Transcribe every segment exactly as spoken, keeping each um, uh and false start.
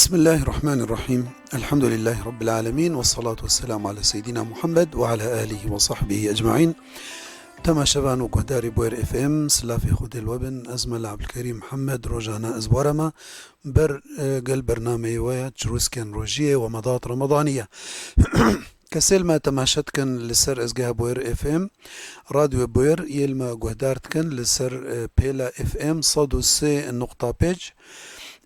Bismillahirrahmanirrahim. Elhamdülillahi Rabbil alemin. Ve salatu ve selamu ala seyyidina Muhammed ve ala alihi ve sahbihi ecmain. Temaşevan û guhdarî Bûyer F M, silafê Xwedê li we bin. Ez Mela Ebdulkerîm Mihemed, rojane ez bi we re me. Ber, e, gel bernameyê we ya Çirûskên Rojiyê we Medat Remedanî ye. Kesê li me temaşe dikin li ser ezgeha Bûyer F M, Radyo Bûyer, yê li me guhdar dikin li ser, e, pêla F M sed û sê nuqta pênc.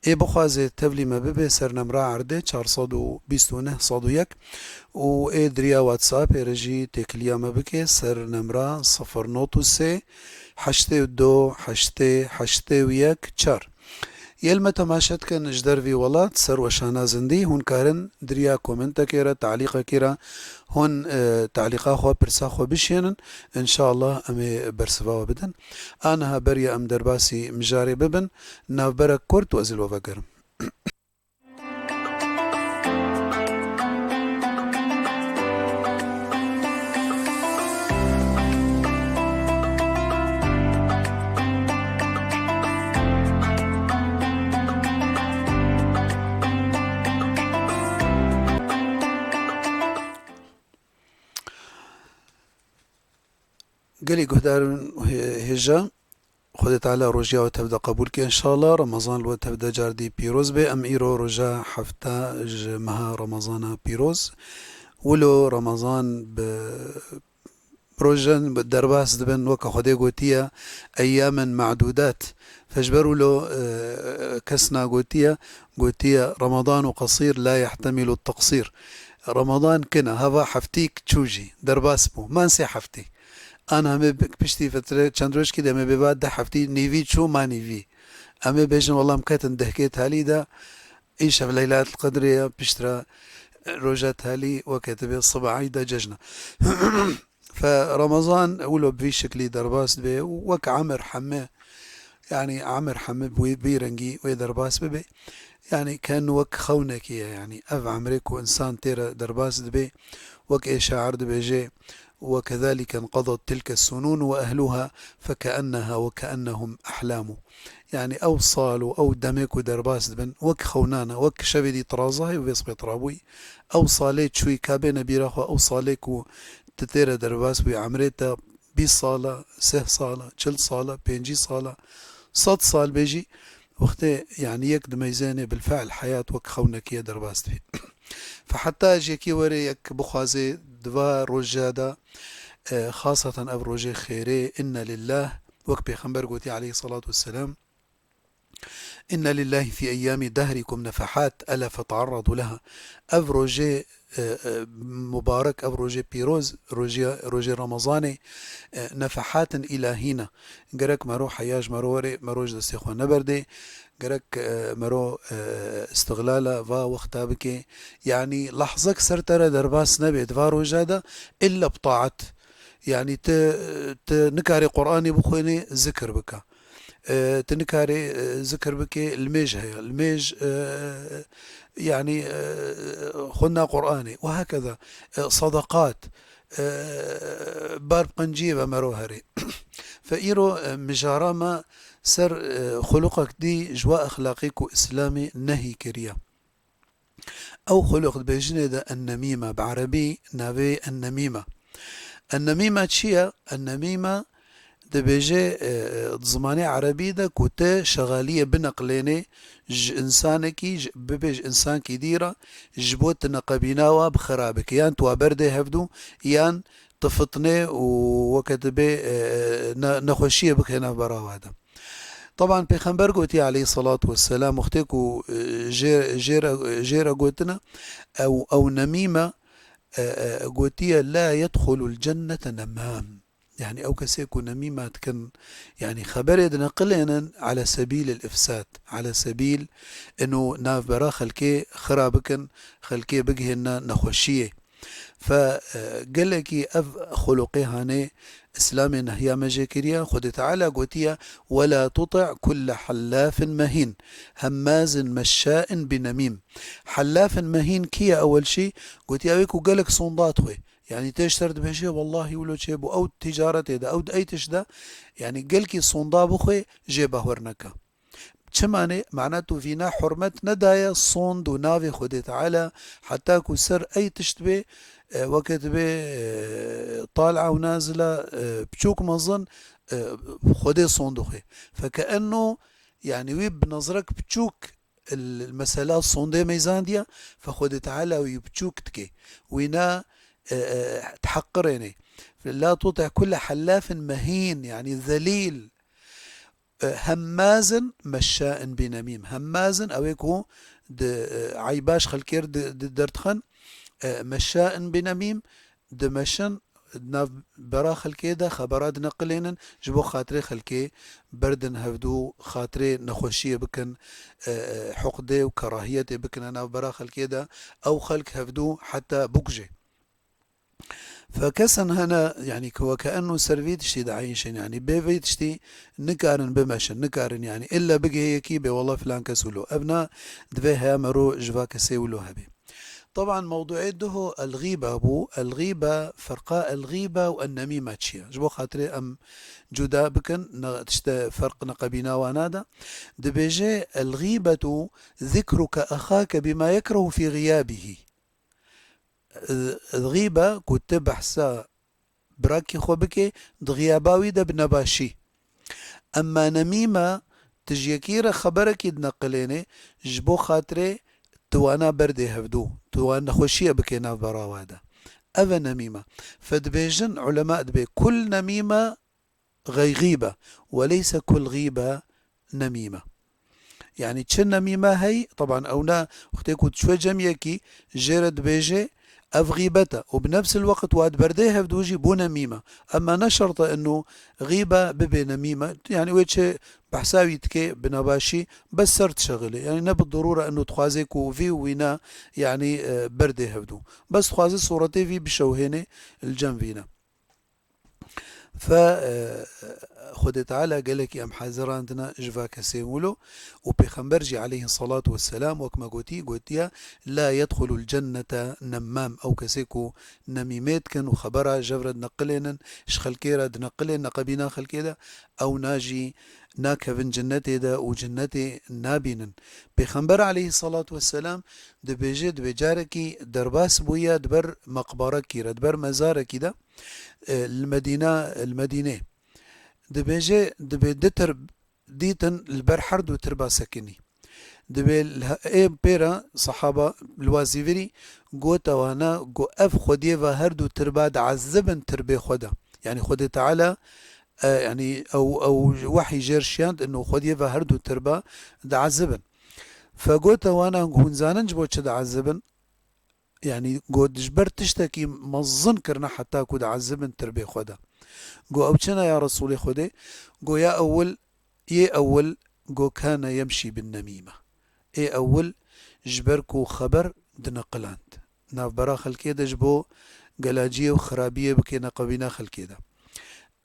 Ê bixwaze tevlî me bibe ser nemra erdê çar sed û bîst û neh sed û yek û ê diriya WhatsAppê re jî têkiliya me bike ser nemra sifir not û sê heştê û du heştê heştê û yek çar. Yê li me temaşe dikin ji dervî welat, ser weşana zindî, hûn karin diriya komentekê re, talîqekê re, hûn, e, talîqa xwe, pirsa xwe bişênin. Înşallah em ê bersiva we bidin. Aniha beriya em derbasî mijarê bibin, navberek kurt û ez ê li we vegerim. Gelî guhdarên hê-, hêja, Xwedê Teala rojiya we tev de qebûl ke înşallah. Remezan li we tev de cardî pîroz be. Em îro roja hefta ji meha Remezana pîroz. Wilo Remezan bi rojan bi derbas dibin, weke Xwedê gotiye, eyyamen ma'dudat. Fe ji ber wilo, e, kes nagotiye, gotiye, Remedanu qesîr la yehtemilu teqsîr. Remezan kin e, heva heftîk çû jî, derbas bû. Man sê heftî. An hemê bi-, piştî fitre çend rojkî de me bêva deh heftî nîvî çû, ma nîvî. Em ê bêjin, wela em ketin dehkê talî de, îşev Leylatul Qedrê ye, piştre roja talî weke dibe siba Eîd e, cejn e. Fe Remezan wilo bi vî şiklî derbas dibe û wek emir heme, yanî emir heme bi wî, bi vî rengî wê derbas bibe. Yanî ken wek xewnekî ye, yanî ev emrê ku însan tê re derbas dibe, wek ê şair dibêje, "Ve kezalike inqedet tilke sunûn ve ehluha fekeenneha ve keennehum ehlamu." Yanî ew sal û ew demê ku derbas dibin, wek xewnan e, wek şevê dî tirazahî û vê sibê tirabûyî. Ew salê çûyî ka bêne bîra xwe, ew salê ku tu tê re derbas bûyî, emrê te bîst sal e, sih sal e, çil sal e, pêncî sal e, sed sal bê jî, wextê, yanî, yek dimeyzênê bilfe'l heyat wek xewnekiye derbas dibî. Fe heta ji yekî were yek bixwaze di va roja de, e, xaseten ev rojê xêrê, inne lillah, wek Pêxember gotî aleyhisselatu vesselam, "Inne lillahi fi eyyami dahrikum nefahat, ela fetearradu leha." Ev rojê, e, e, mubarek, ev rojê pîroz, rojê, rojê Remezanê, e, nefehatên îlahî ne. Gerek mero heya ji mero were, mero ji destê xwe neberdê, gerek, e, mero, e, istiglala va wexta bike. Yanî lehzek ser te re derbas nebe di va roja de, illa bi taat. Yanî tu, tu nikarê Qur'anê bixwênê, zikir bike. E, tu nikarê, e, zikir bikê, limêj heye. Limêj, e, yanî, e, xwendina Qur'anê. Û hekeza, e, sedeqat, e, bar bi qenciyê ve mero herê. Fe îro, e, mijara me ser, e, xuluqek dî ji we exlaqî ku Îslamê nehî kiriye. Ew xulq dibêjinê de ennemîme, bi erebî navê ennemîme. Ennemîme çi ye? Ennemîme dibêje, e, e, di zimanê erebî de ku te şexaliyê bineqlênê ji însanekî, ji, bibê ji însankî dî re, ji bo tu neqebîna wa bi xira bike. Yan tu wa berdê hevdû, yan tu fitnê û weke tu bê, e, e, ne-, nexweşiyê bike navbera wa de. Teban Pêxember gotiye aleyhisselatu vesselam, wextê ku, e, jê, jê re, jê re gotine, ew, ew nemîme, e, e, gotiye, "La yedxulul cennete nemmam." Yanî ew kesê ku nemîme dikin, yanî xeberê dineqilênin ala sebîlil ifsad, ala sebîl ino navbera xelkê xira bikin, xelkê bigihêne nexweşiyê. Fe, e, gelekî ev xuluqê hanê Îslamê nehya me jê kiriye. Xwedê Teala gotiye, "Wela tuti' kulle hellafin mehîn, hemmazin meşşain binemîm." Hellafin mehîn kî ye ewel şî? Gotiye, wê ku gelek sonda dixwe. Yanî tê ji te re dibêje, wellahî wilo çêbû, ew ticaretê de, ew di ey tişt de, yanî gelkî sonda bixwe, jê bawer neke. Çima ne? Mana tu vîna hurmet nedaye sond û navê Xwedê Teala, heta ku ser ey tişt bê, e, weke dibe, e, tal'a û nazila, e, piçûk mezin, e, Xwedê sond dixwe. Fekeenno, yani wî bi nezrek piçûk il-, mesela sondê meyzandiya, fe Xwedê Teala wî piçûk dike. Wîna, e, e, teheqirêne. La tuti' kulle hellafin mehîn, yani zelîl. E, hemmazin meşşain binemîm. Hemmazin, ew ê ku di, e, eybaş xelkê di, di derdixin, e, meşşain binemîm, dimeşin, di nav bera xelkê de xebera dineqilênin, ji bo xatirê xelkê berdin hevdû, xatirê nexweşiyê bikin, e, e, huqdê û kerahiyetê bikine nav bera xelkê de, ew xelk hevdû heta bikuje. Fe kesin hene, yani, ku weke enno ser vî tiştî dieyşin, yani, bê vî tiştî nikarin bimeşin, nikarin, yani, illa bigihê yekî bê, wela filan kes wilo. Ev na divê heya mero ji va kesê wilo hebe. Teban mewduê duho el-gîbe bû. El-gîbe, ferqa el-gîbe û en-nemîme çi ye? Ji bo xatirê em cuda bikin, ne, tişte ferq neqebîna wana de. Dibêje, "El-gîbetu zikruke exake bima yekrehu fî gîyabihî." Gîbe ku tu behsa birakî xwe bike, di gîyaba wî de bi nebaşî. Emma nemîme, tu ji yekî re xeberekî dineqilênê, ji bo xatirê tu wana berdê hevdû, tu wan nexweşiye bike navbera we de. Ev e nemîme. Fe dibêjin, ulema dibê, "Kul nemîme gey gîbe, we leyse kul gîbe nemîme." Yani çi nemîme hey, teban ew ne, wextê ku diçû cemiyekî, jê re dibêje, "Ev gîbet e." Û bi nefsil weqt wa di berdê hevdû jî bû nemîme. Emma ne şert e eno gîbe bibe nemîme. Yani wê çi behsa wî dike bi nebaşî, bes ser dişexile. Yani ne bi dirûre eno dixwaze ku vî û wî ne, yani, e, berdê hevdû. Bes dixwaze sûretê vî bişewhêne li cem vî ne. Fe, e, Xwedê Teala gelekî em hazirandine ji va kesê wilo û Pêxember jî aleyhisselatu vesselam, wek me gotî, gotiye, "La yedxulul cennete nemmam." Ew kesê ku nemîmê dikin û xebera jev re dineqilênin, ji xelkê re dineqilên neqebîna xelkê de, ew na jî nakevin cinnetê de û cinnetê nabînin. Pêxember aleyhisselatu vesselam dibêje, dibê carekî derbas bûye di ber meqbarekî re, di ber mezarekî de, e, li Medîna, li Medînê. Dibêje, dibê du tirb dîtin li ber her du tirba sekinî. Dibê li he-, ê pê re sehaba li wa zîvirî gote wana ku ev xwediyê ve her du tirba diezibin tirbê xwe de. Yani Xwedê Teala, e, yani ew, ew wehî jêr şiyand ino xwediyê ve her du tirba diezibin. Fe gote wana, hûn zanin ji bo çi diezibin? Yani, got, ji ber tiştekî mezin kirine heta ku diezibin tirbê xwe de. Got, ew çi ne ya Resûlê Xwedê? Got, ya ewil, yê ewil, got, kane yemşî bin nemîme. Ê ewil, ji ber ku xeber dineqiland. Navbera xelkê de ji bo gelaciyê û xirabiyê bike neqebîna xelkê de.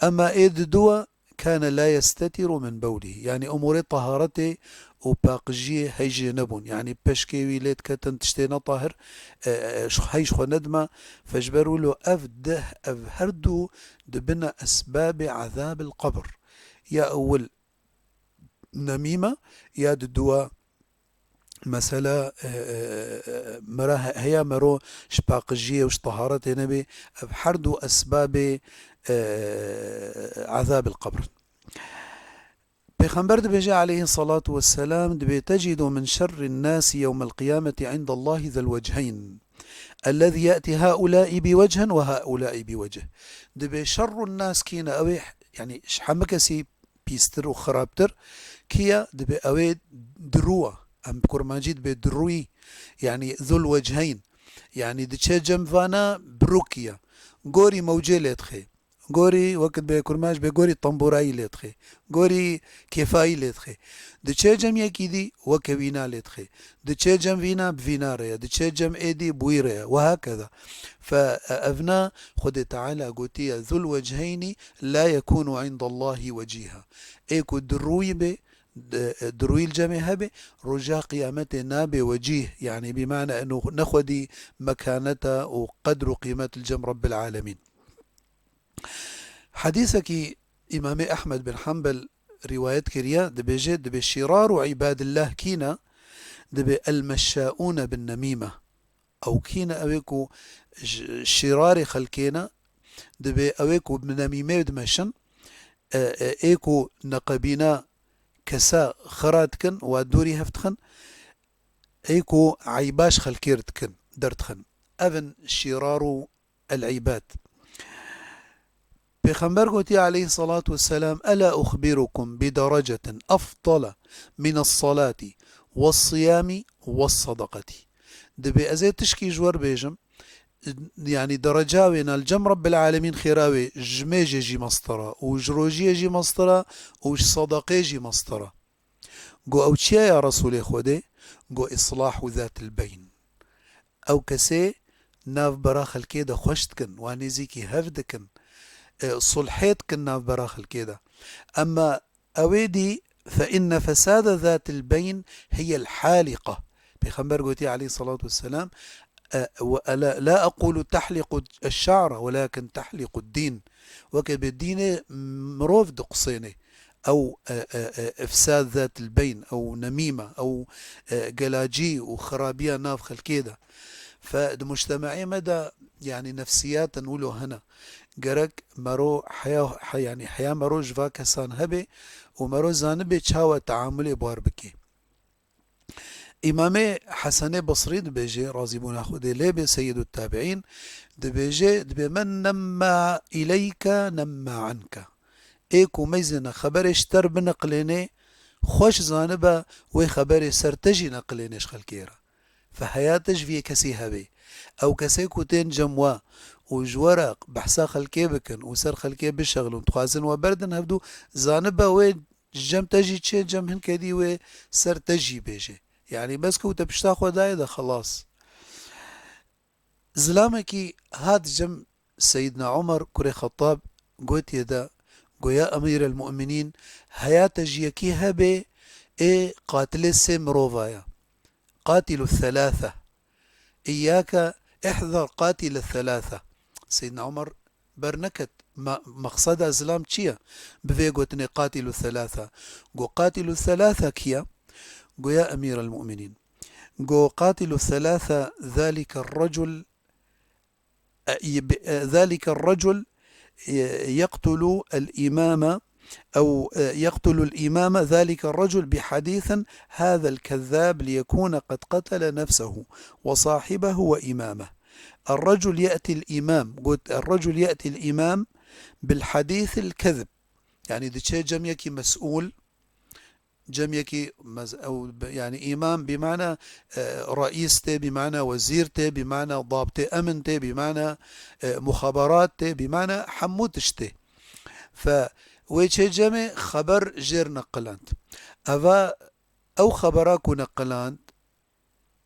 Ema ê diduwa, kane la yestetiru min bewlihî. Yani umurê taharetê û paqijiyê hey jê nebûn. Yani peşkê wî lê diketin tiştê netahir, e, e, ji, hey ji xwe nedima. Fe ji ber wilo ev deh, ev her du dibine esbabê ezabil qebr. Ya ewil nemîme, ya diduwa mesela, e, e, e, mera he-, heya mero ji paqijiyê û ji taharetê nebê, ev her du esbabê, e, ezabil qebr in. Pêxember dibêje aleyhisselatu vesselam, dibê, "Tecidu min şerrin nasi yewmel qiyameti indallahi zel wechheyn. Ellezî ye'ti haulâi bi wechhin ve haulâi bi wechh." Dibê şerrun nas kîne, ew ê, yani, ji hemî kesî pîstir û xirabtir kî ye? Dibê ew ê dirû e. Em bi kurmancî dibê dirûyî, yani zul wechheyn. Yani diçe cem vana birûkî ye. Gorî mewcê lê dixê. Gorî, wekî dibê kurmanc bê, gorî tembûrayî lê dixê. Gorî kêfayî lê dixê. Diçe cem yekî dî weke wîna lê dixê. Diçe cem vîna bi vîna re ye. Diçe cem êdî bi wî re ye. Ve hakeza. Fe, e, evna Xwedê Teala gotiye, "Zul wecheyni la yekûnu indallahi wecîha." Ê ku dirûyî bê, di, dirûyî li cemê hebe, roja qiyametê nabe wecîh, yani bî mana eno ne xwedî mekaneta û qedr û qîmet li cem Rebbil Alemîn. Hedîsekî Îmamê Ehmed bin Hanbel rîwayet kiriye, dibêje, dibê şîrar û îbadillah kî ne? Dibê el-meşşaûne bin nemîme. Ew kî ne? Ew ê ku ş-, şîrarê xelkê ne, dibê ew ê ku bi nemîmê dimeşin, e, e, ê ku neqebîna kesa xira dikin, wa dûrî hev dixin, ê ku eyba ji xelkê re dikin, derdixin. Ev in şîrar û el-îbad. Pêxember gotiye aleyhissalatu vesselam, "Ela uxbirukum bi derecetin afdala min as-salati was-siyami was-sadaqati." Dibê ez ê tişkî ji we re bêjim, yanî dereca wê na li cem Rebbil Alemîn xêra wê ji mêjê jî mestir e û ji rojiyê jî mestir e û ji sadaqê jî mestir e. Go ew çi ye ya Resûlê Xwedê? Go islahu zatil beyn. Ew kesê navbera xelkê de xweş dikin, wan nêzîkî hev dikin, e, sulhê dikin navbera xelkê de. Emma ew ê dî, "Fe inne fesade zatil beyn hiyel haliqa." Pêxember gotiye aleyhissalatu vesselam, e, "Ve la, la aqulu tahliqu eş-şa'ra, welakin tahliqu din." Weke bi dînê mirov diqusênê. Ew, e, e, e, ifsad zatil beyn, ew nemîme, ew, e, gelacî û xirabiya nav xelkê de. Fe di mujtemeê me de, yanî nefsiyatin wilo hene. Gerek mero heya, he-, yanî heya mero ji va kesan hebe û mero zanibe çawa teamulê bi wan bike. Îmamê Hesenê Basrî dibêje, razîbûna Xwedê lê bê, seyyidut tabiîn, dibêje, dibê, "Men nemma ileyke nemma anke." Ê ku meyzêne xeberê ji te re bineqilênê, xweş zanibe wê xeberê ser te jî neqilênê ji xelkê re. Fe heya te ji vî yê kesî hebe. Ew kesê ku tên cem we û ji we re behsa xelkê bikin û ser xelkê bişexilin, dixwazin we berdin hevdû, zanibe wê ji cem te jî çê, cem hinke dî wê ser te jî bêje. Yanî bes ku te pişta xwe dayê de xelas. Zilamekî hat cem Seyyidna Omer kurê Xettab, gotiye de, go ya Emîrel Mu'minîn, heya te ji yekî hebe ê qatilê sê mirova ye. Qatilu thelâthe. İyyâke ihzar qatile thelâthe. Seyyidna Omer berneket. Me-, meqseda zilam çi ye? Bi vê gotinê qatilu thelâthe. Go qatilu thelâthe kî ye? Go ya Emîrel Mu'minîn. Go qatilu thelâthe zalike recul ذلك الرجل يقتل الإمام أو يقتل الإمام ذلك الرجل بحديث هذا الكذاب ليكون قد قتل نفسه وصاحبه وإمامه. الرجل يأتي الإمام، قلت الرجل يأتي الإمام بالحديث الكذب، يعني diçe cemiyekî mes'ûl, cemiyekî mez-, ew be-, yanî îmam bi mana, e, reîs tê, bi mana wezîr tê, bi mana dabtê emn tê, bi mana, e, muxaberat tê, bi mana hemû tişt tê. Fe wê çê cemê xeber jêr neqiland. Eva ew xebera ku neqiland,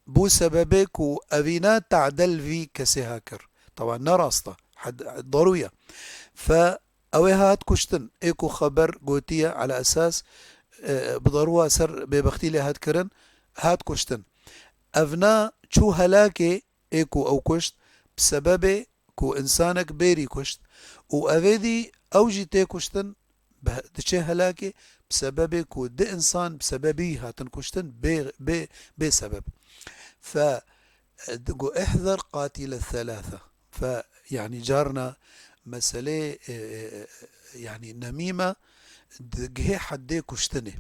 bû sebebê ku evîna tadel vî kesê ha kir. Tewa ne rast e. Hed-, darû ye. Fe ew ê hat kuştin. Ê ku xeber gotiye ala esas, e, bi darûwa ser bêbextî lê hat kirin, hat kuştin. Evna çû helakê ê ku ew kuşt, bi sebebê ku însanek bêrî kuşt û evê dî ew jî tê kuştin, bi-, diçe helakê bi sebebê ku di însan bi sebebî hatin kuştin bê, bê, bê sebeb. Fe, e, di-, got, "Ihzer qatile thelâthe." Fe, yanî carna meselê, e, e, e, yanî nemîme digihê heddê kuştinê.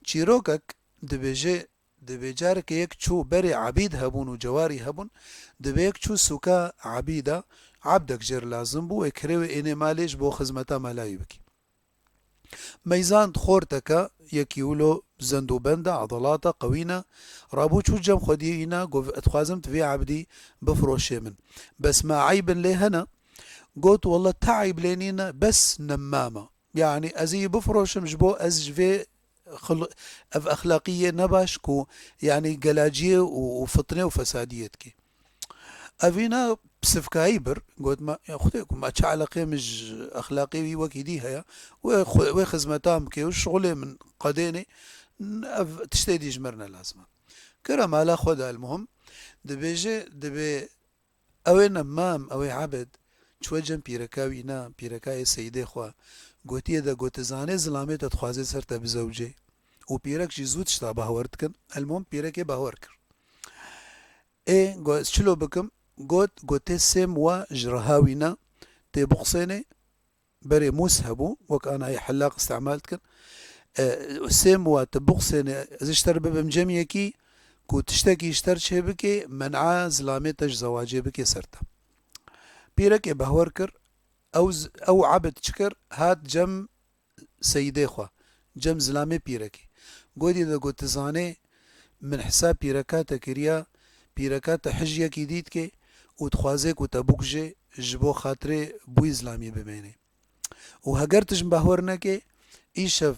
Çîrokek dibêje, Dibê careke yek çû berê ebîd hebûn û cewarî hebûn, dibê yek çû sûka ebîda, ebdek jêr lazim bû, wê kirê wê ênê malê ji bo xizmeta malayî bikî. Meyzand xorteke yekî wilo zend û bend e, edalata qewî ne, rabû çû cem xwediyê wî ne, got, "Ez dixwazim tu vê ebdî bifiroşê min. Bes ma eybin lê hene?" Got, "Welle te eyb lê nîne, bes nemmam e." Yanî ez ê yî bifiroşim ji bo ez ji vê xil-, ev exlaqiyê nebaş ku yanî gelaciyê û, û fitnê û fesadiyê dikê. Evîna bi sivkayî bir, got, "Me, ya Xwedê ku me çi eleqê min ji exlaqê wî wekî dî heye, wê xwe-, wê xizmeta min bike û şixulê min qedênê, ev tiştê dî ji me re ne lazim e." Kire mala xwe de, el-muhim, dibêje, dibê Ew ê nemmam, ew ê ebid, çûye cem pîreka wî ne, pîreka yê seyîdê xwe, Gotiye de, got, tu zanê zilamê te dixwaze ser te bizewicê. Û pîrek jî zû tişta bahwer dikin. Elmuhim pîrekê bahwer kir. Ê, got, ez çilo bikim? Got, got, tê sêm wa ji reha wî ne, tê buxsênê, berê mûs hebû, wek ana yê hellaq îstemal dikin. E, sêm wa tu buxsênê, ez ji te re bibim cem yekî, ku tiştekî ji te re çê bikê, men'a zilamê te ji zewacê bikê ser te. Pîrekê behwer kir, ew z-, ew ebd çi kir, hat cem seyidê xwe, cem zilamê pîrekê. Gotî de got, tu zanê, min hisa pîreka te kiriya, pîreka te hij yekî dî dike û dixwaze ku te bikuje, ji bo xatirê bûyî zilamî bimêne. Û heger tu ji min behwer neke, îşev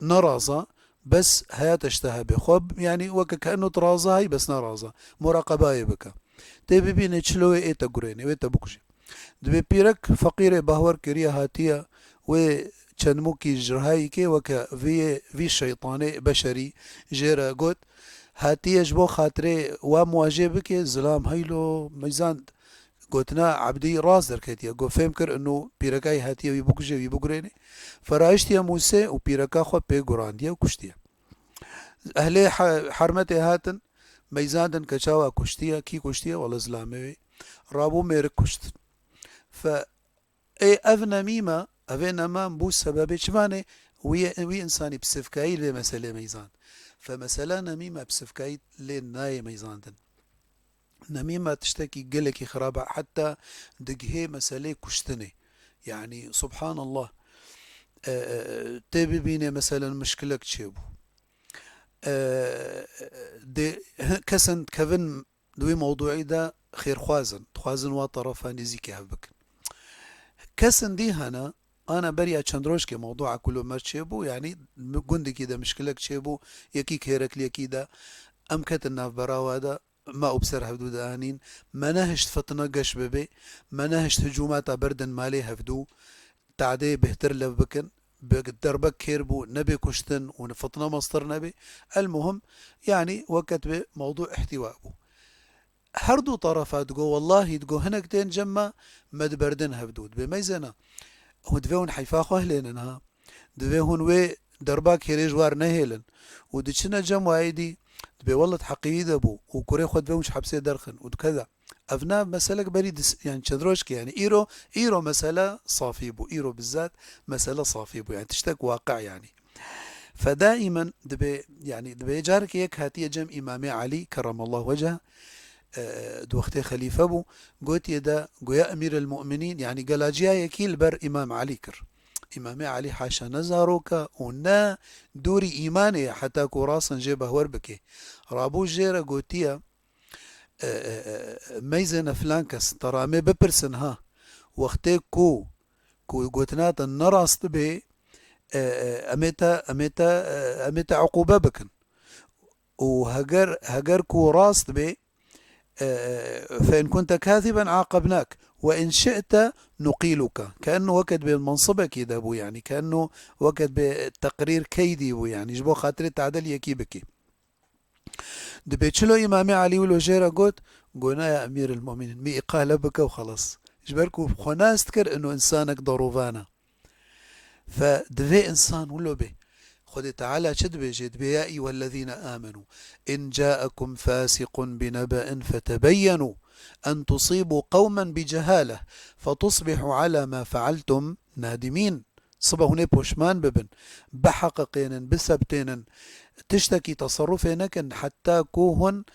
neraza, bes heya te ji te hebe. Xwe, yanî weke ke eno tu raza heyî, bes neraza. Muraqebayê bike. Tê bibîne çilo wê ê te gurêne, wê te bikuje. Dibê pîrek feqîrê bahwer kiriye hatiye, wê çend mûkî ji rihayî kê weke vî yê, vî şeytanê beşerî jê re got, hatiye ji bo xatirê wa muwajê bike, zilam heylo meyzand. Gotina Ebdî rast derketiye. Got, fêm kir, inu pîrekayî hatiye wî bikuje, wî bigurêne. Ferahiştiye Mûsê û pîreka xwe pê gurandiye û kuştiye. Ehlê he-, hermetê hatin, meyzandin ke çawa kuştiye, kî kuştiye, wele zilamê wê. Rabû mêrik kuştin. Fe, ê ev nemîme, ev ê nemam bû sebebê çivanê wî, wî însanî bi sivkayî li vê meselê meyzand. Fe mesela nemîme bi sivkayî lê nayê meyzandin. Nemîme tiştekî gelekî xirab e, heta digihê meselê kuştinê. Yanî, subhanallah, e, e, tê bibînê, meselen, mişkilek çêbû. E, dê, kesin dikevin di wî mewduî de xêrxwaz in, dixwazin wa terefa nêzîkî hev bikin. Kesin dî hene, ana beriya çend rojkê mewdua ku lo me çêbû, yanî gundekî de mişkilek çêbû, yekî kêrek li yekî de, em ketin navbera wa de, me û bi ser hevdû de anîn, me nehişt fitne geş bibe, me nehişt hicûmata berdin malê hevdû, tadê bêhtir lev bikin, bi derbek kêr bû, nebê kuştin û fitne mestir nebê. Elmuhim, yanî weke dibê mewdû îhtîwa bû. Her du terefa digo, wellahî digo, hinek tên cem me, me diberdin hevdû. Dibê meyzena, hûn divê hûn heyfa xwe hilênin ha. Divê hûn wê derba kêrê ji war nehêlin. Û diçine cem wayê dî, dibê, welle di heqî wî de bû. Û kurê xwe divê hûn ji hepsê derxin. Û dikeza. Ev na meselek berî dis-, yani çend rojkê, yani îro, îro mesele safî bû. Îro bizzat mesele safî bû. Yani tiştek waqi yani. Fe daimen dibê, yani dibê carekê yek hatiye cem Îmamê Elî kerremallahu weceh, e, di wextê xelîfe bû, gotiye de, goya Emîr el Mu'minîn, yani gelaciyayekî li ber Îmam Elî kir. Îmamê Elî haşa ne zarok e û ne dûrî îmanê ye heta ku rastin jê behwer bike. Rabû jê re gotiye, e, e, e, meyzêne filan kes, te ramê bipirsin ha. Wextê ku, ku gotina te ne rast bê, e, e, em ê te, em ê te, e, em ê te eqûbe bikin. Û heger, heger ku rast bê, e, e, fe in kunte kâziben aqebnak ve in şi'te nuqîluke. Ke eno weke dibê mensibekî de bû, yani ke eno weke dibê teqrîr keydî bû, yani ji bo xatirê tadel yekî bikî. Dibê çilo Îmamê Elî wilo jê re got, got, na ya Emîr el Mumînîn, min îqale bike û xelas. Ji ber ku xwe nas dikir ino însanek derovan e. Fe divê însan wilo bê. Xwedê Teala çi dibêje? Dibê, ya eyyuhellezîne âmenû in câekum fâsiqun binebe'in fetebeyyenu en tusîbû qewmen bicehâleh fetusbihû alâ mâ fealtum nadimîn. Sibe hûn ê poşman bibin, biheqiqênin, bisebtênin, tiştekî teserrufê nekin heta ku hûn,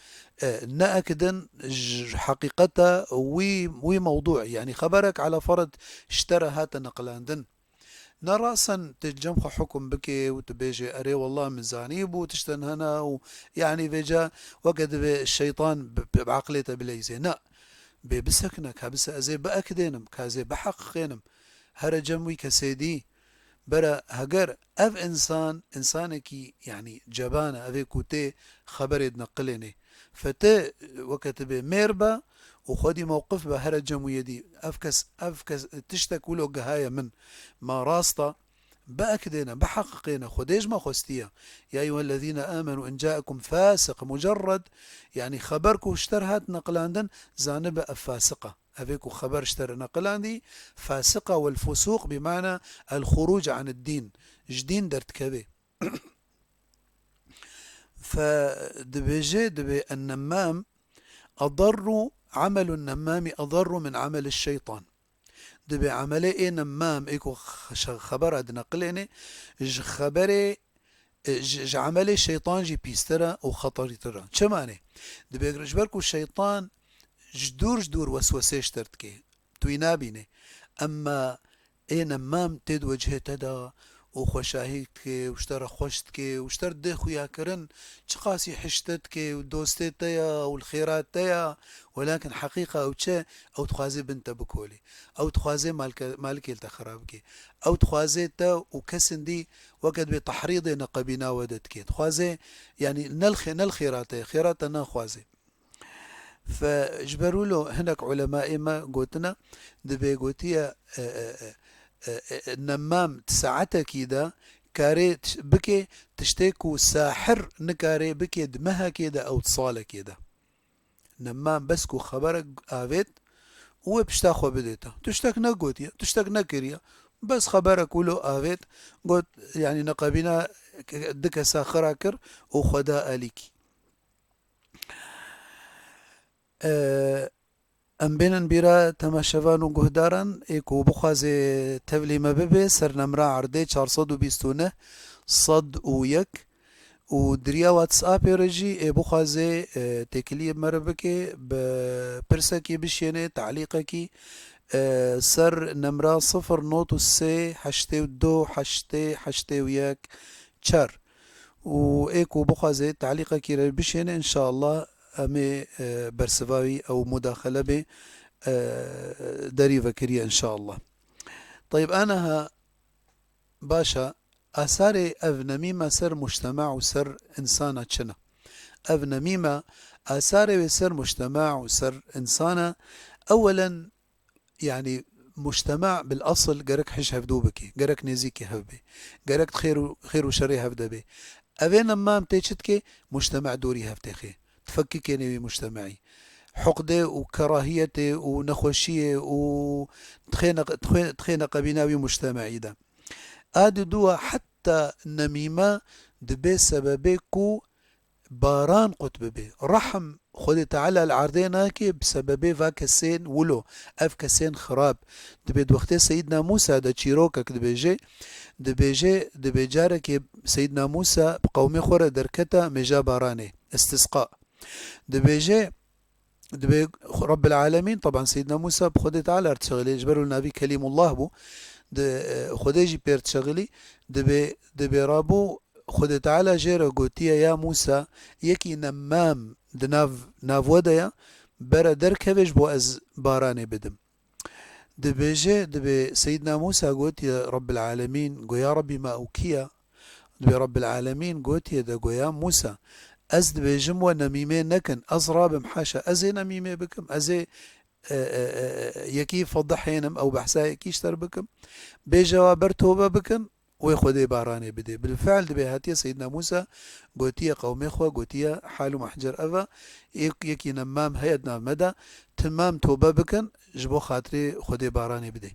e, neekidin ji heqîqeta wî, wî mewdû, yanî xeberek ala ferz ji te re hate neqilandin. Ne rasen tu cem xwe hukum bikê û tu bêjê, erê, wallah, min zanîbû tiştin hene û, yanî, vêca weke divê şeytan bi, bi, bi eqlê te bileyzê. Ne. Bê bisekine, ka bise ez ê biekidênim, ka ez ê biheqiqênim. Here cem wî kesê dî. Bere heger ev însan, însanekî, yanî, ceban e, ev ê ku tê xeberê dineqilênê. Fe ti weke ti bê mêr be û xwedî mewqif be here cem wî yê dî. Ev kes, ev kes tiştek wilo gihaye min. Ma rast e, biekidêne, biheqiqêne, Xwedê ji me xwestiye. Ya eyyuhellezîne âmenû in câekum fâsiq, mucerred, yanî xeber ku ji te re hat neqilandin, zanibe ev fasiq e. Evê ku xeber ji te re neqilandî, fasiqa, wel fusuq bi mana el xuruc an ed-dîn, ji dîn derdikeve. Fe dibêje, dibê en-nemmam adarru, amelu nemmamî adarru min ameli şeytan. Dibê emelê ê nemmam, ê ku xe-, xebera dineqilêne, ji xeberê, e, ji, ji emelê şeytan jî pîstir e û xeterîtir e. Çima ne? Dibê ji ber ku şeytan ji dûr ji dûr weswesê ji te re dike. Tu wî nabînî. Emma ê nemmam tê di wecihê te de û xweşahî dike û ji te re xweş dike û ji te re dê xuyakirin, çiqasî hişte dike û dostê te ya û li xêra te ya, welakin heqîqa ew çi? Ew dixwaze bin te bikolî. Ew dixwaze malke-, malikê li te xira bike. Ew dixwaze te û kesên dî weke dibê tehrîdê neqebîna we de dike. Dixwaze, yanî ne li xê-, ne li xêra te ye, xêra te naxwaze. Fe ji ber wilo hinek ulemayê me gotine, dibê gotiye, e, e, e, e, e, nemmam di saetekî de karê t-, bike tiştê ku sahir nikare bike di mehekê de ew di salekê de. Nemmam bes ku xeberek avêt û wê pişta xwe bidê te. Tiştek negotiye, tiştek nekiriye. Bes xeberek wilo avêt, got, yanî neqebîna du kesa xira kir û xwe da alîkî. E, em bênin bîra temaşevan û guhdaran, ê ku bixwaze tevlî me bibe, ser nemra erdê çar sed û bîst û neh, sed û yek, û di riya WhatsAppê re jî ê bixwaze, e, têkiliyê me re bike, bi pirsekê bişêne, talîqekî, e, ser nemra sifir not û sê heştê û du heştê heştê û yek çar. Û ê ku bixwaze talîqekî re bişêne, înşallah em ê, e, bersiva wî ew mudaxele bê, e, derî vekiriye înşallah. Teyb, aniha baş e, asarê ev nemîme ser mujtema û ser insana çi ne? Ev nemîme asarê wê ser mujtema û ser insana, ewelen, yanî mujtema bil esil gerek hij hevdû bike, gerek nêzîkî hev bê, gerek xêr û, xêr û şerê hev de bê. Evê nemam tê çi dike? Mujtema dorî hev têxê. Difekikêne wî mujtemeyî. Huqdê û kerahiyetê û nexweşiyê û dixê neq-, dixê, dixê neqebîna wî mujtemeyî de. A diduwa heta nemîme dibe sebebê ku baran qut bibe. Rehm Xwedê Teala li erdê nake bi sebebê va kesên wilo, ev kesên xirab. Dibê di wextê Seyîdna Mûsa de çîrokek dibêje, dibêje, dibê carekê Seyîdna Mûsa bi qewmê xwe re derketa mêja baranê, istisqa. Dibêje, dibê Rebbil Alemîn, teban Seyîdna Mûsa bi Xwedê Teala re dişexilê, ji ber û navî Kelîmullah bû, di, e, Xwedê jî pê re dişexilî, dibê, dibê rabû Xwedê Teala jê re gotiye, ya Mûsa, yekî nemam di nav, nav we de ye, bere derkeve ji bo ez baranê bidim. Dibêje, dibê Seyîdna Mûsa gotiye Rebbil Alemîn, go ya Rebbî, ma ew kî ye? Dibê Rebbil Alemîn gotiye de go ya Mûsa, ez dibêjim we nemîmê nekin, ez rabim, haşa, ez ê nemîmê bikim, ez ê, e, e, e, e, yekî fedihênim, ew behsa yekî ji te re bikim. Bêje wa ber tobe bikin, wê Xwedê baranê bidê. Bilfe'l dibê hatiye Seyîdna Mûsa gotiye qewmê xwe, gotiye hal û mahcer ev e, yek-, yekî nemam heye di nav me de, timam tobe bikin, ji bo xatirê Xwedê baranê bidê.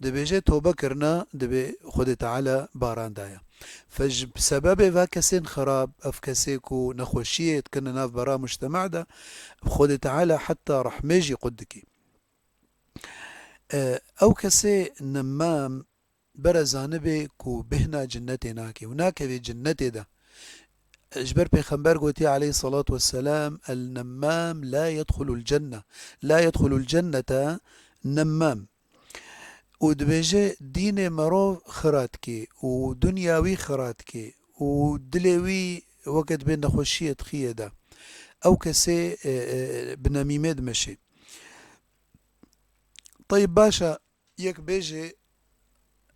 Dibêje tobe kirina, dibê Xwedê Teala baran daye. Fe ji sebebê va kesên xirab, ev kesê ku nexweşiyê dikine nav bera mujtema de, Xwedê Teala heta rehmê jî qut dikê. E, ew kesê nemam bere zanibê ku bêhna cinnetê nake û nakevê cinnetê de. Ji ber Pêxember gotiye aleyhissalatu vesselam, "El-nemmam la yedxulul cenne." La yedxulul cennete nemmam. Û dibêje, dînê merov xira dike û dinya wî xira dike û dilê wî weke dibê nexweşiyê dixiyê de. Ew kesê, e, e, bi nemîmê dimeşê. Teyb, baş e, yek bêje,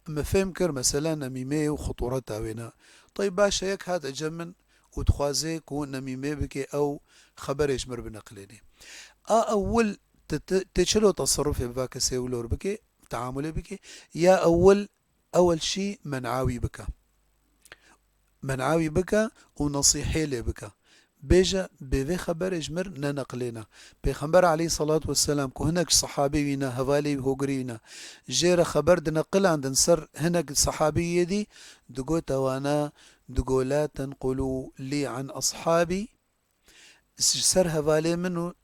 min fêm kir, mesela nemîmeyê û xitûreta wê ne. Teyb, baş e, yek hate cem min û dixwaze ku nemîmê bike, ew xeberê ji min re bineqilênê. A ewil, te, te, tê çilo teserrufê bi va kesê wilo re bike, teamulê bike? Ya ewil, ewil şî men'a wî bike. Men'a wî bike û nesîhê lê bike. Bêje, bê vê xeberê ji mir neneqilêne. Pêxember aleyhissalatu vesselam ku hinek ji sehabê wî ne, hevalê wî hogirî wî ne, jê re xeber dineqilandin ser hinek sehabî yê dî, digot ewana, digo, "La tenqulu lî an ashabî", ji ser hevalê min û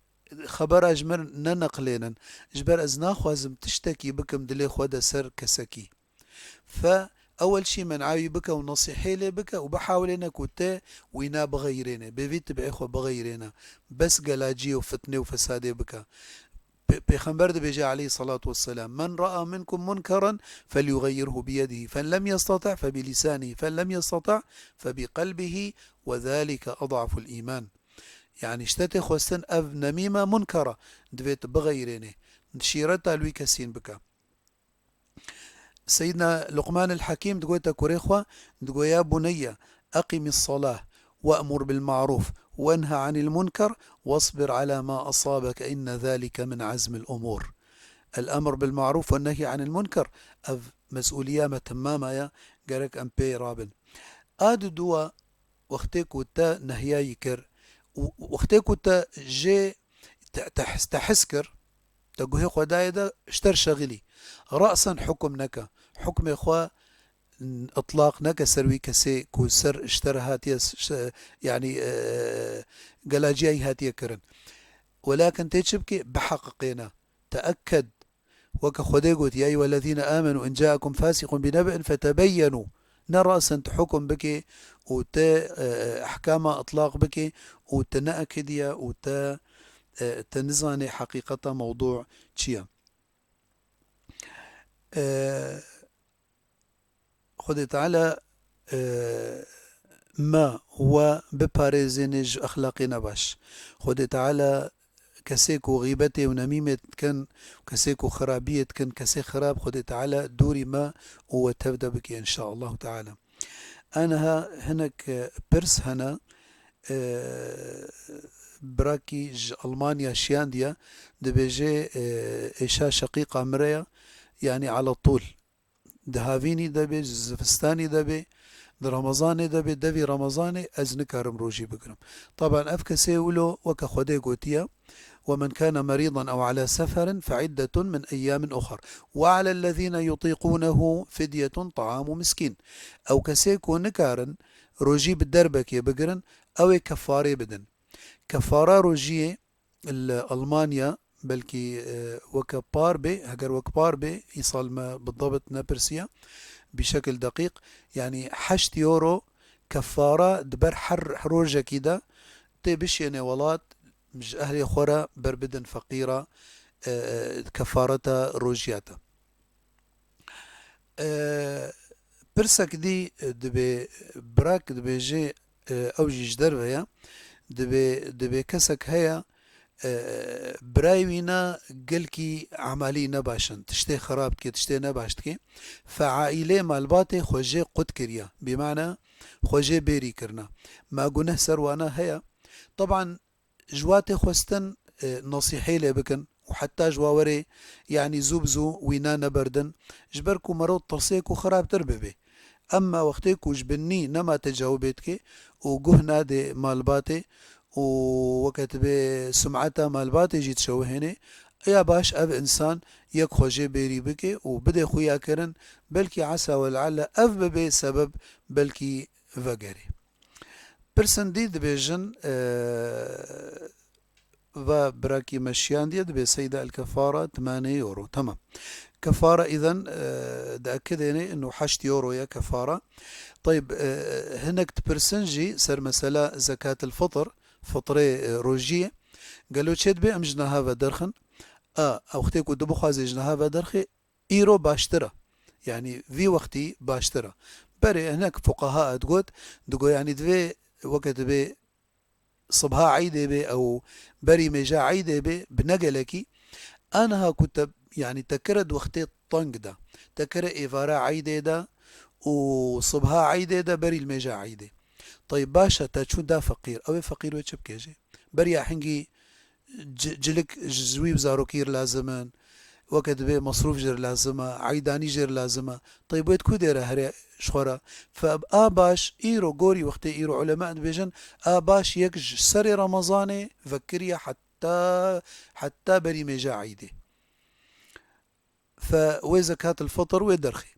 xebera ji mir neneqilênin. Ji ber ez naxwazim tiştekî bikim dilê xwe de ser kesekî. Fe ewel şî men'a wî bike û nesîhê lê bike û bihawilêne ku te wîna bixeyrêne, bê vî tibê xwe bixeyrêne. Bes gelaciyê û fitnê û fesadê bike. Pê-, Pêxember dibêje aleyhissalatu vesselam, "Men ra'a minkum munkeran felyughayyirhu biyedihi, fen lem yestati' fe bilisanihi, fen lem yestati' fe biqelbihi ve zalike ad'aful iman." Yani ji te tê xwestin ev nemîme munkera, divê tu bixeyrênê. Şîreta li wî kesîn bike. Seyyidna Luqman el Hakîm digote kurê xwe, digo, "Ya buneyye, eqimis salah, we'mur bil ma'ruf, wenha anil munker, wasbir ala ma asabeke, inne zalike min azmil umur." El emr bil ma'ruf ve nehy anil munker, ev mes'uliya me temama ye, gerek em pê rabin. A diduwa, wextê ku te nehyayî kir û wextê ku te jê te, te, te his kir, te guhê xwe dayê de ji te re şexilî. Ra'sen hukum neke. Hukmê xwe, n-, itlaq neke ser wî kesê ku ser ji te re hatiye, s-, ş-, yanî, e, gelaciyayî hatiye kirin. Welakin tê çi bikê? Biheqiqêne. Teekked. Weke Xwedê got, "Ya eyyuhellezîne âmenû in câekum fâsiqun binebe'in fetebeyyenû." Ne ra'sen tu hukum bikê û te, e, e, ehkama itlaq bikê û te neekidiye û te, e, te nizanê heqîqeta mewdû çi ye. E, Xwedê Teala, e, me we biparêzêne ji exlaqê nebaş. Xwedê Teala kesê ku xîbetê û nemîmê dikin, kesê ku xirabiyê dikin, kesê xirab, Xwedê Teala dûrî me û we tev de bike, înşaallahu Teala. Aniha hinek, e, pirs hene, e, birakî ji Almanya şiyandiye, dibêje, e, êşa şeqîqa min re ye, yanî ala tûl. Di havînî de bê, di zivistanî de bê, di Remezanê de bê, devî Remezanê ez nikarim rojî bigirim. Taban ev kesê wilo weke Xwedê gotiye, "Ve men kâne merîdan ew alâ seferin fe iddetu min eyyâmin uxar. Ve alellezîne yutîqûnehu fidyetun taamû miskîn." Ew kesê ku nikarin rojî bi derbekê bigirin, ew ê kefarê bidin. Kefara rojiyê li Almanya belkî, e, weke par bê, heger wek par bê, îsal me bi dabit nepirsiya, bi şekil deqîq, yanî heşt euro kefara di ber her rojekî de tê bişêne welat, ji ehlê xwe re ber bidin feqîra, e, e, kefareta rojiya te. E, pirsek dî, e, dibê, birak dibêje, e, ew jî ji derve ye, dibê, dibê kesek heye, e, birayê wî ne gelkî emalî nebaş in, tiştê xirab dike, tiştê nebaş dike, fe aîlê malbatê xwe jê qut kiriye, bîmane xwe jê bêrî kirine. Ma guneh ser wana heye? Teban, ji wa tê xwestin, e, nesîhê lê bikin û heta ji wa werê, yanî zû bi zû wîna neberdin, ji ber ku merov tirsê ku xirabtir bibe. Emma wextê ku ji binî nema tecawibê dike û guh nade malbatê û weke dibê sumeta malbatê jî dişewihêne, ya baş ev însan yek xwe jê bêrî bike û bide xuyakirin, belkî esa we leale ev bibe sebeb belkî vegerê. Pirsên dî dibêjin, e, va birakî me şiyandiye, dibê seyda el kefara timanê euro. Tamam. Kefara îden, e, diekidêne inu heşt euro ye kefara. Tayib, e, hinek dipirsin jî ser mesela zekatil fitr, fitrê, e, rojiyê. Gelo çê dibê em ji niha ve derxin? A, ew wextê ku tu bixwazê ji niha ve derxê, îro baştir e. Yanî vî wextî baştir e. Berê hinek fuqaha digot, digo yanî divê weke dibê sibha eydê bê ew berî mêja eydê bê bi ne gelekî, aniha ku te, yanî te kire di wextê teng de, te kire êvara eydê de û sibha eydê de berî li mêja eydê. Tayîb baş e, te çû da feqîr, ew ê feqîr wê çi bike jê? Beriya hingî ci-, cilik ji wî bi zarokî re lazim in, weke dibê mesrûf jê re lazim e, eydanî jê re lazim e. Teyb wê di ku dê re here ji xwe re? Fe a baş îro gorî wextê îro ulema dibêjin, a baş yek ji serê Remezanê vekiriye heta, heta berî mêja eydê. Fe wê zekatil fitr wê derxê.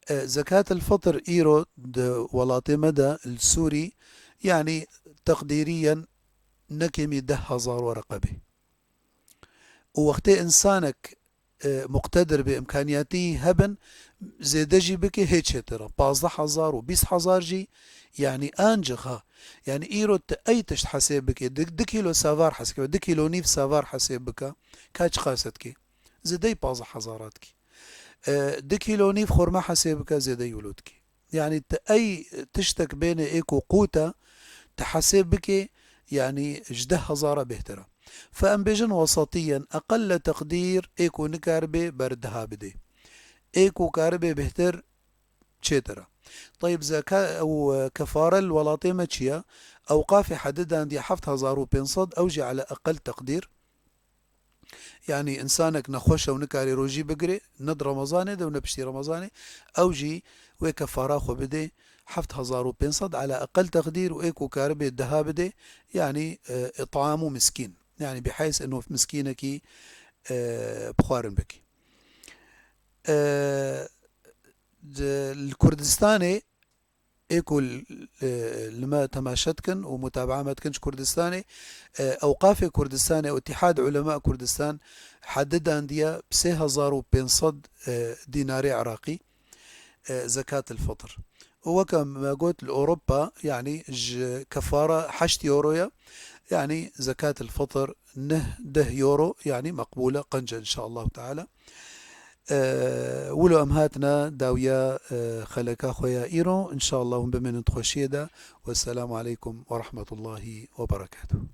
E, zekatil fitr îro di welatê me de li Sûrî, yanî teqdîriyen ne kêmî deh hezar wereqe bê. Û wextê însanek, e, muqtedir bê, îmkaniyatî hebin, zêde jî bike hê çêtir e. Pazdeh hezar û bîst hezar jî, yanî ancî ha. Yanî îro tu ey tişt hesêb bike, di, di kîlo savar hesêb, di kîlo nîv savar hesêb bike, ka çiqas e dike? Zêdeyî pazdeh hezara dike. E, di kîlo nîv xurma hesêb bike, zêdeyî wilo dike. Yanî tu ey tiştek bêne ê ku qût e, tu hesêb bike, yanî ji deh hezara bêhtir e. Fe em bêjin wesetiyen, eqelle teqdîr, ê ku nikaribe ber deha bidê. Ê ku karibe bêhtir çêtir e. Teyb zeka ew, e, kefare li welatê me çi ye? Ewqafê hedidandiye heft hezar û pênc sed, ew jî ele eqel teqdîr. Yanî însanek nexweş e û nikarê rojî bigirê, ne di Remezanê de û ne piştî Remezanê, ew jî wê kefara xwe bidê heft hezar û pênc sed ele eqel teqdîr û ê ku karibe deha bidê, yanî, e, îtam û miskîn. Yanî biheyth eno miskînekî, e, bi xwarin bikî. E, di, li Kurdistanê ê ku l-, e, li me temaşe dikin û mutabaa me dikin ji Kurdistanê, e, Ewqafê Kurdistanê û Îtîhad Ulema Kurdistan hedidandiye bi sê hezar û pênc sed, e, dînarê Iraqî, e, zekatil fitr. Û weke me got li Ewropa, yanî ji kefara heşt euro ye, yanî zekatil fitr neh deh euro, yanî meqbûl e, qenc e înşallahu teala. E, wilo em hatine dawiya, e, xeleka xwe ya îro, înşallah hûn bimînin di xweşiyê de. Wesselamu aleykum ve rahmetullahi ve berekatuhu.